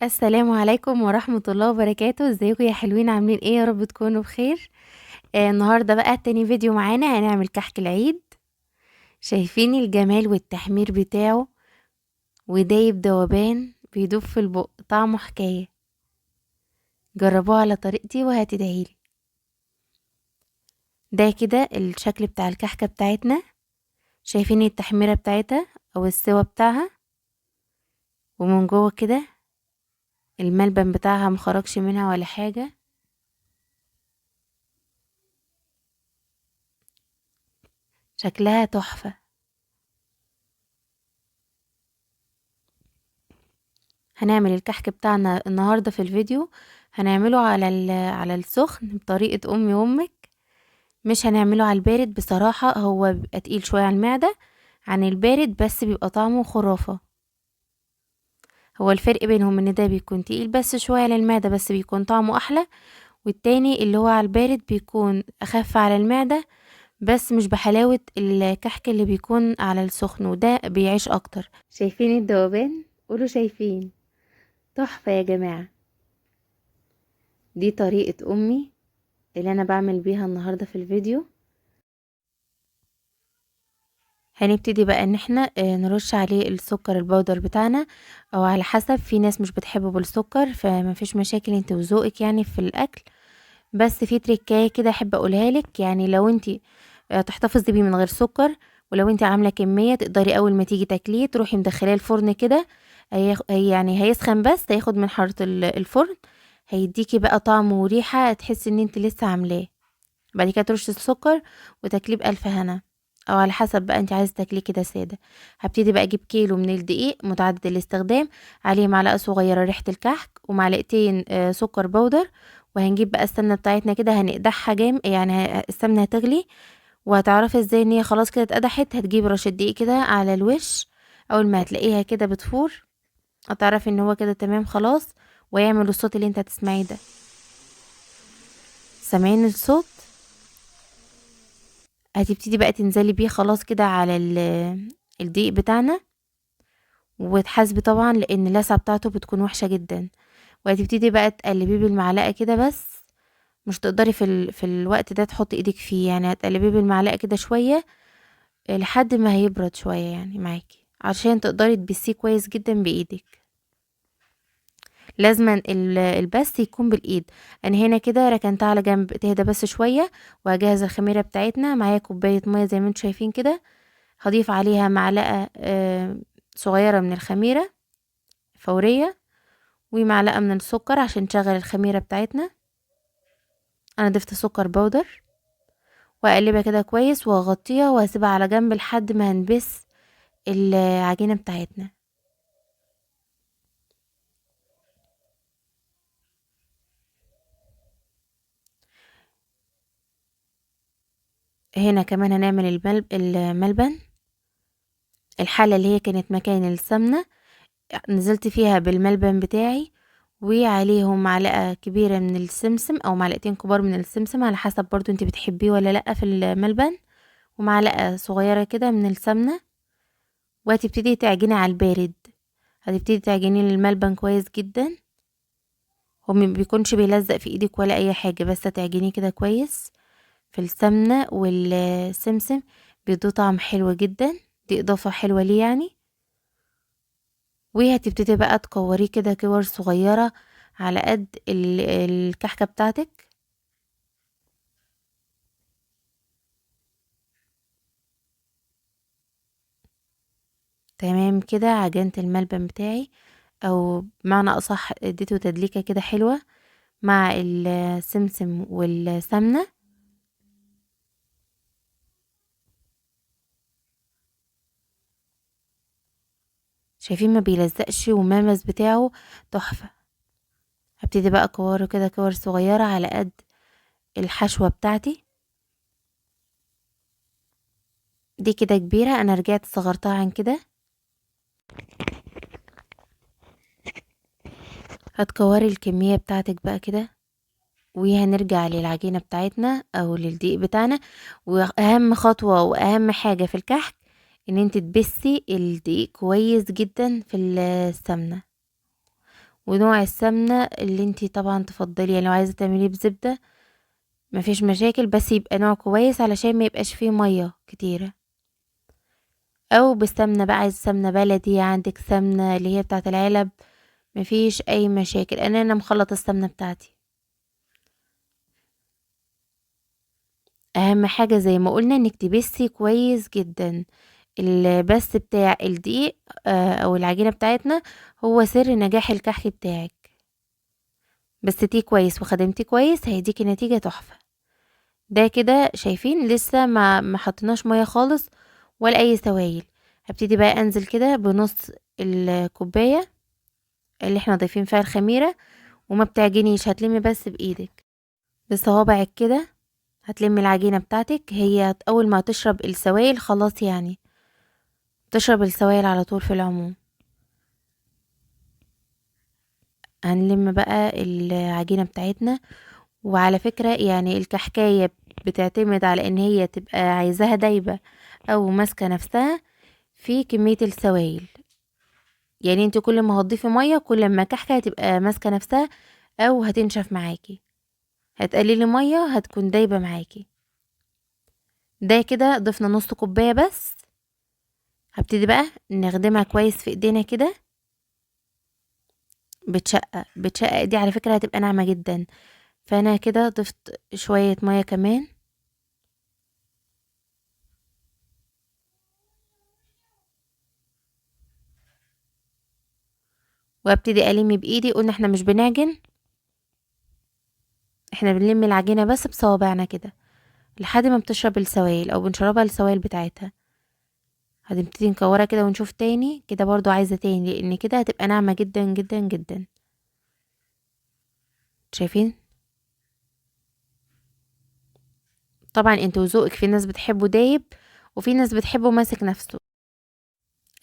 السلام عليكم ورحمة الله وبركاته. ازيكم يا حلوين؟ عاملين ايه؟ يا رب تكونوا بخير. النهاردة بقى تاني فيديو معانا هنعمل كحك العيد. شايفين الجمال والتحمير بتاعه ودايب دوبان بيدوب في البق، طعمه حكاية. جربوه على طريقتي وهتدعيلي. ده كده الشكل بتاع الكحكة بتاعتنا، شايفين التحميرة بتاعتها او السوا بتاعها، ومن جوه كده الملبن بتاعها مخرجش منها ولا حاجة. شكلها تحفة. هنعمل الكحك بتاعنا النهاردة في الفيديو، هنعمله على السخن بطريقة امي وامك، مش هنعمله على البارد. بصراحة هو بيبقى تقيل شوية على المعدة عن البارد، بس بيبقى طعمه خرافة. هو الفرق بينهم ان ده بيكون تقيل بس شوية على المعدة، بس بيكون طعمه احلى، والتاني اللي هو على البارد بيكون اخف على المعدة، بس مش بحلاوة الكحك اللي بيكون على السخن، وده بيعيش اكتر. شايفين الدوبان؟ قولوا شايفين. تحفة يا جماعة. دي طريقة امي اللي انا بعمل بيها النهاردة في الفيديو. هنبتدي بقى ان احنا نرش عليه السكر البودر بتاعنا، او على حسب، في ناس مش بتحبه بالسكر فما فيش مشاكل، انت وذوقك في الاكل. بس في تريكايه كده احب اقولها لك، لو انت تحتفظي بيه من غير سكر، ولو انت عامله كميه تقدري اول ما تيجي تاكليه تروحي مدخلاه الفرن كده، هيسخن بس هياخد من حراره الفرن، هيديكي بقى طعم وريحه تحسي ان انت لسه عاملاه. بعد كده ترشي السكر وتاكليه بالف هنا، او على حسب بقى انت عايزه تاكليه كده ساده. هبتدي بقى اجيب كيلو من الدقيق متعدد الاستخدام، عليه معلقه صغيره ريحه الكحك ومعلقتين سكر بودر، وهنجيب بقى السمنه بتاعتنا كده هنقدحها جام، السمنه هتغلي وهتعرفي ازاي ان هي خلاص كده اتقدحت. هتجيبي رشه دقيق كده على الوش، اول ما هتلاقيها كده بتفور هتعرفي ان هو كده تمام خلاص، ويعمل الصوت اللي انت هتسمعيه ده. سامعين الصوت؟ هتبتدي بقى تنزلي بيه خلاص كده على الدقيق بتاعنا، وتحاسبي طبعا لان اللسعه بتاعته بتكون وحشه جدا. وهتبتدي بقى تقلبيه بالمعلقه كده، بس مش تقدري في الوقت ده تحطي ايدك فيه، هتقلبيه بالمعلقه كده شويه لحد ما هيبرد شويه معاكي، عشان تقدري تبسيه كويس جدا بايدك. لازما البس يكون بالايد. انا هنا كده ركنتها على جنب تهدى بس شويه، وهجهز الخميره بتاعتنا. معايا كوبايه ميه زي ما انتم شايفين كده، هضيف عليها معلقه صغيره من الخميره فوريه، ومعلقه من السكر عشان تشغل الخميره بتاعتنا. انا ضفت سكر بودر، واقلبها كده كويس واغطيها واسيبها على جنب لحد ما هنبس العجينه بتاعتنا. هنا كمان هنعمل الملبن. الحله اللي هي كانت مكان السمنه نزلت فيها بالملبن بتاعي، وعليهم معلقه كبيره من السمسم او معلقتين كبار من السمسم على حسب برضو انت بتحبيه ولا لا في الملبن، ومعلقه صغيره كده من السمنه. وهتبتدي تعجني على البارد، هتبتدي تعجني الملبن كويس جدا، هو ما بيكونش بيلزق في ايدك ولا اي حاجه، بس هتعجنيه كده كويس في السمنه والسمسم، بيدوا طعم حلو جدا، دي اضافه حلوه ليه. وهتبتدي بقى تكوريه كده كور صغيره على قد الكحكه بتاعتك. تمام كده عجنت الملبن بتاعي، او بمعنى اصح اديته تدليكه كده حلوه مع السمسم والسمنه. شايفين ما بيلزقش والملمس بتاعه تحفه. هبتدي بقى اكوره كده كور صغيره على قد الحشوه بتاعتي. دي كده كبيره، انا رجعت صغرتها عن كده. هتكوري الكميه بتاعتك بقى كده، وهنرجع للعجينه بتاعتنا او للدقيق بتاعنا. واهم خطوه واهم حاجه في الكحك ان انت تبسي الدقيق كويس جدا في السمنه، ونوع السمنة اللي انتي طبعا تفضلي، يعني لو عايزة تعمليه بزبدة مفيش مشاكل، بس يبقى نوع كويس علشان ما يبقاش فيه مية كتيرة. او بالسمنة بقى، عايزة سمنة بلدي، عندك سمنة اللي هي بتاعة العلب، مفيش اي مشاكل. انا مخلطة السمنة بتاعتي. اهم حاجة زي ما قلنا انك تبسي كويس جدا. البس بتاع الدقيق، او العجينة بتاعتنا هو سر نجاح الكحك بتاعك. بستيه كويس وخدمتيه كويس هيديكي نتيجة تحفة. ده كده شايفين لسه ما حطيناش مية خالص ولا اي سوائل. هبتدي بقى انزل كده بنص الكوباية اللي احنا ضايفين فيها الخميرة، وما بتعجنيش، هتلمي بس بايدك بصوابعك كده، هتلمي العجينة بتاعتك. هي اول ما تشرب السوائل خلاص، يعني تشرب السوائل على طول. في العموم هنلم بقى العجينة بتاعتنا. وعلى فكرة يعني الكحكاية بتعتمد على ان هي تبقى عايزاها دايبة او ماسكة نفسها في كمية السوائل، يعني انت كل ما هتضيفي مية كل ما الكحكة هتبقى ماسكة نفسها او هتنشف معاكي، هتقللي مية هتكون دايبة معاكي. ده كده ضفنا نص كوباية بس. هبتدي بقى نخدمها كويس في ايدينا كده، بتشقق بتشقق دي على فكرة هتبقى ناعمة جدا. فانا كده ضفت شوية مية كمان. وابتدي الم بايدي. قلنا احنا مش بنعجن، احنا بنلم العجينة بس بصوابعنا كده لحد ما بتشرب السوائل او بنشربها السوائل بتاعتها. هنبتدي نكورها كده ونشوف تاني كده، برضو عايزة تاني لان كده هتبقى ناعمة جدا جدا جدا. شايفين؟ طبعا انتوا وذوقك، في ناس بتحبه دايب وفي ناس بتحبه ماسك نفسه.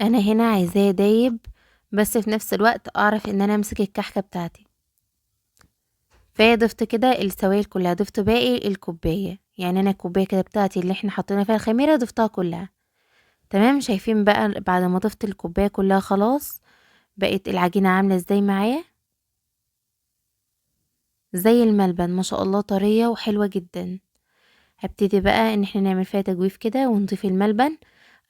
انا هنا عايزاه دايب بس في نفس الوقت اعرف ان انا امسك الكحكة بتاعتي. فضفت كده السوائل كلها، ضفت باقي الكوباية، يعني انا الكوباية كده بتاعتي اللي احنا حطينا فيها الخميرة ضفتها كلها. تمام. شايفين بقى بعد ما ضفت الكوباية كلها خلاص بقت العجينة عاملة ازاي معايا؟ زي الملبن ما شاء الله، طرية وحلوة جدا. هبتدي بقى ان احنا نعمل فيها تجويف كده ونضيف الملبن،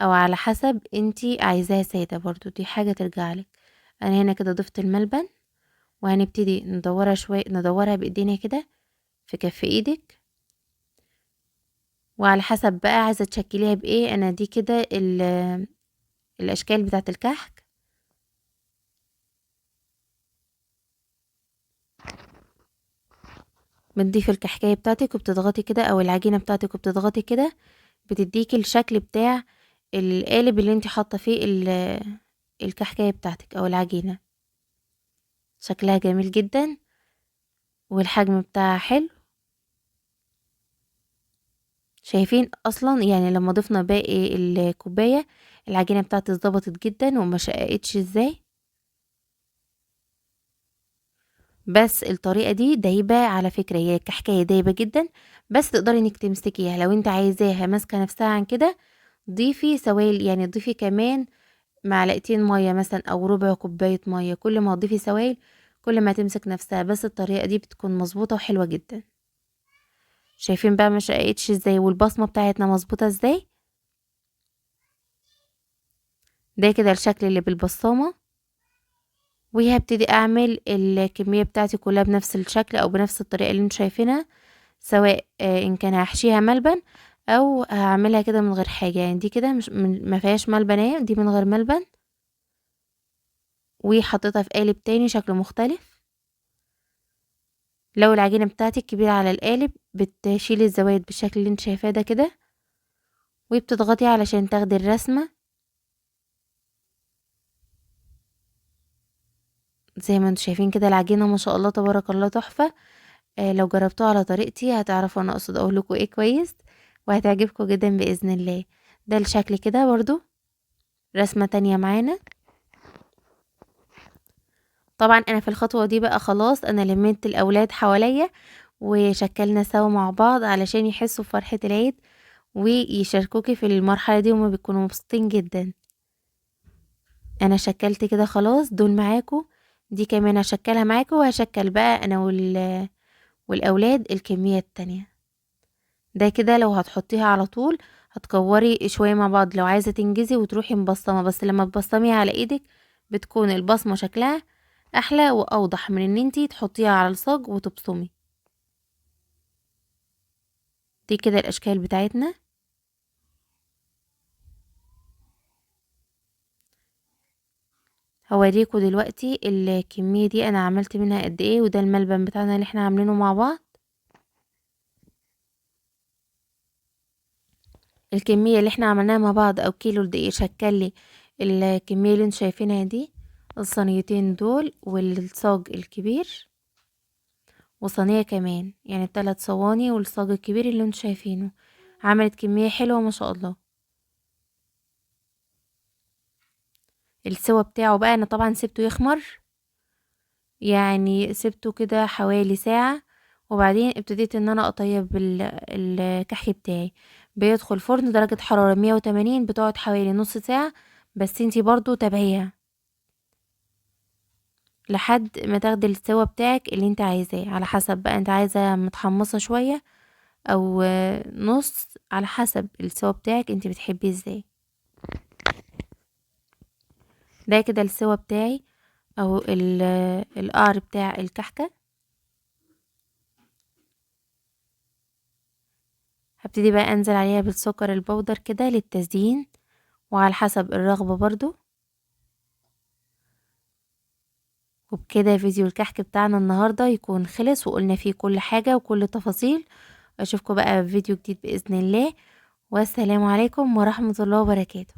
او على حسب انتي عايزاها سادة، برضو دي حاجة ترجعلك. انا هنا كده ضفت الملبن، وهنبتدي ندورها شوية، ندورها بايدينا كده في كف ايدك، وعلى حسب بقى عايزة تشكليها بايه. انا دي كده الاشكال بتاعت الكحك. بتضيفي الكحكايه بتاعتك وبتضغطي كده، او العجينه بتاعتك وبتضغطي كده، بتديكي الشكل بتاع القالب اللي انت حاطه فيه الكحكايه بتاعتك او العجينه. شكلها جميل جدا والحجم بتاعها حلو. شايفين اصلا يعني لما ضفنا باقي الكوبايه العجينه بتاعتي اتظبطت جدا وما شققتش ازاي. بس الطريقه دي دايبه على فكره، هي الكحكايه دايبه جدا، بس تقدري انك تمسكيها. لو انت عايزاها ماسكه نفسها عن كده ضيفي سوائل، يعني ضيفي كمان معلقتين ميه مثلا او ربع كوبايه ميه. كل ما تضيفي سوائل كل ما تمسك نفسها، بس الطريقه دي بتكون مظبوطه وحلوه جدا. شايفين بقى ما شققتش ازاي والبصمه بتاعتنا مظبوطه ازاي. ده كده الشكل اللي بالبصامه. وهبتدي اعمل الكميه بتاعتي كلها بنفس الشكل او بنفس الطريقه اللي انتوا شايفينها، سواء ان كان هحشيها ملبن او هعملها كده من غير حاجه. يعني دي كده مش ما فيهاش ملبن اهي، دي من غير ملبن، وحطيتها في قالب تاني شكله مختلف. لو العجينه بتاعتك كبيره على القالب بتشيلي الزوايد بالشكل اللي انت شايفاه ده كده، وبتضغطي علشان تاخدي الرسمه زي ما انتوا شايفين كده. العجينه ما شاء الله تبارك الله تحفه. لو جربتوها على طريقتي هتعرفوا انا اقصد اقول لكم ايه كويس، وهتعجبكم جدا باذن الله. ده الشكل كده برضو رسمه تانية معانا. طبعا انا في الخطوه دي بقى خلاص انا لميت الاولاد حواليا وشكلنا سوا مع بعض علشان يحسوا بفرحه العيد ويشاركوكي في المرحله دي، وما بيكونوا مبسوطين جدا. انا شكلت كده خلاص دول معاكم. دي كمان هشكلها معاكم، وهشكل بقى انا والاولاد الكمية التانية. ده كده لو هتحطيها على طول هتكوري شوية مع بعض، لو عايزة تنجزي وتروحي مبصمة، بس لما تبصميها على ايدك بتكون البصمة شكلها احلى واوضح من ان انتي تحطيها على الصاج وتبصمي. دي كده الاشكال بتاعتنا. هوريكم دلوقتي الكمية دي انا عملت منها قد ايه، وده الملبن بتاعنا اللي احنا عاملينه مع بعض. الكمية اللي احنا عملناها مع بعض او كيلو الدقيق شكل لي الكمية اللي انتوا شايفينها دي، الصينيتين دول والصاج الكبير وصينية كمان، يعني 3 صواني والصاج الكبير اللي انتوا شايفينه. عملت كمية حلوة ما شاء الله. السوا بتاعه بقى انا طبعا سبته يخمر، يعني سبته كده حوالي ساعة، وبعدين ابتديت ان انا اطيب الكحك بتاعي. بيدخل فرن درجة حرارة 180، بتقعد حوالي نص ساعة، بس انتي برضو تابعيها لحد ما تاخدي السوا بتاعك اللي انت عايزاه، على حسب بقى انت عايزة متحمصة شوية او نص، على حسب السوا بتاعك انت بتحبيه ازاي. ده كده السوا بتاعي او القعر بتاع الكحكة. هبتدي بقى انزل عليها بالسكر البودر كده للتزيين، وعلى حسب الرغبة برضو. وبكده فيديو الكحك بتاعنا النهاردة يكون خلص، وقلنا فيه كل حاجة وكل التفاصيل. اشوفكم بقى في فيديو جديد بإذن الله، والسلام عليكم ورحمة الله وبركاته.